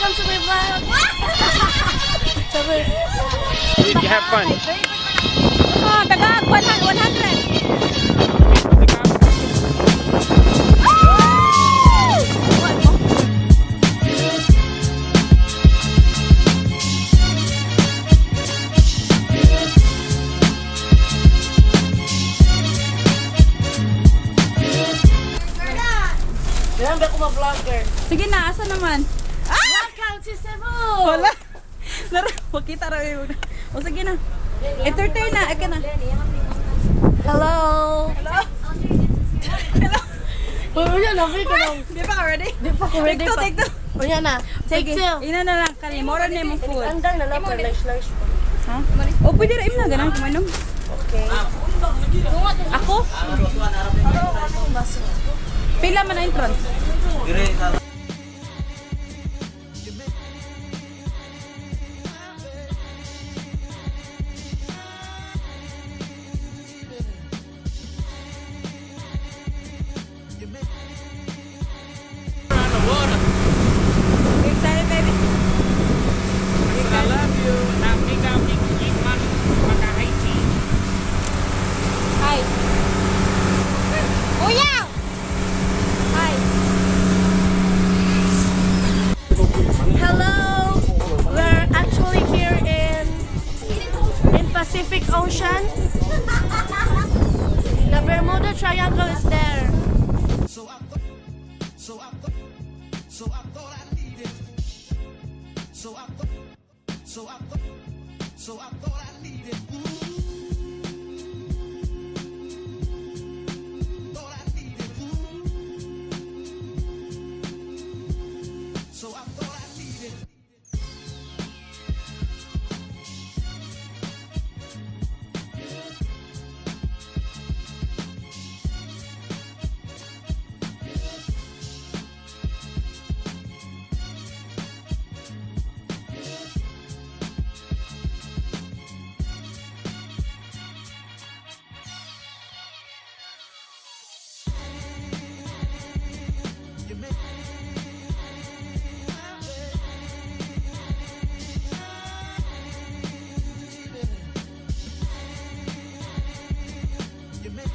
Welcome to my vlog. Sabi, You have fun. Oh, tagag 100 100. Ganun ba ako ma-vlogger? Sige na, asa naman? Welcome to Cebu! Wala. Nara, makita ra yun. O sige na. Entertain na, ika na. Hello! Hello. Uy, na, ko lang. Di pa ka ready? Di pa ko ready Take two, pa. take two. Unya na. Take Sige, two. Ina na lang kani. Mora na imong food. Andang na lang, lunch lunch. Ha? O pwede ra imna ganang kumanom. Okay. Ako? Pila man ang entrance? You excited, baby? I love you. Amiga, man, maka-Haiti. Hi. Kuya! Hi. Hello! We're actually here in Pacific Ocean. The Bermuda Triangle is there. So I thought I needed. So I thought I needed. Thought I needed. So I thought I needed. You make You make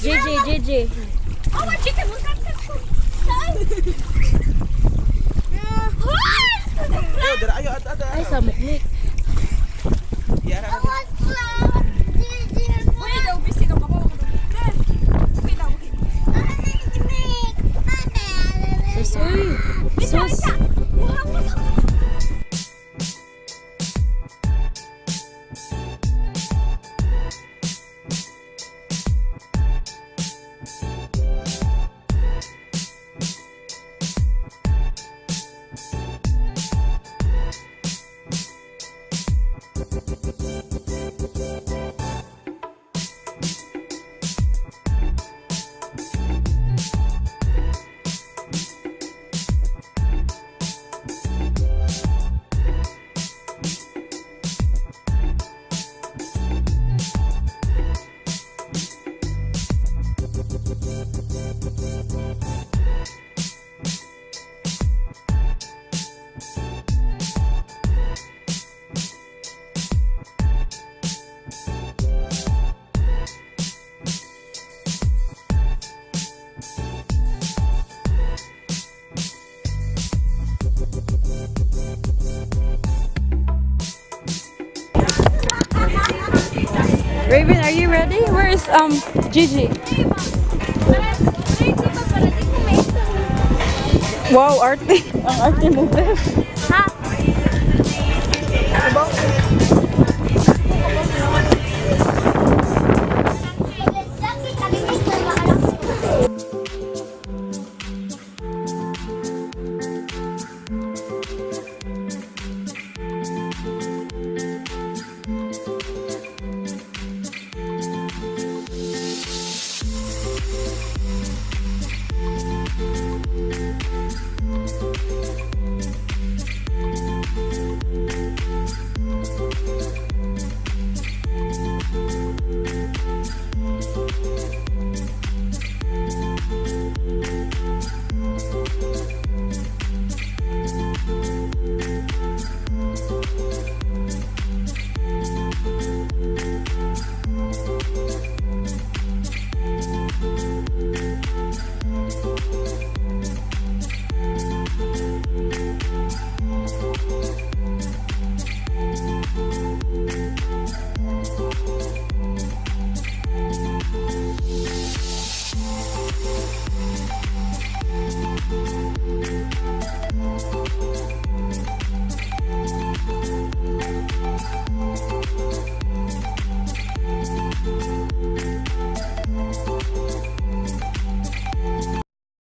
JJ, JJ. Oh, my chicken! Ay, sa muknik. Uy, daw busy ka pa ko. Okay daw. Sus, uy. Sus. Raven, are you ready? Where is Gigi? Wow, arte. Ang arte mo, Beb. Ha?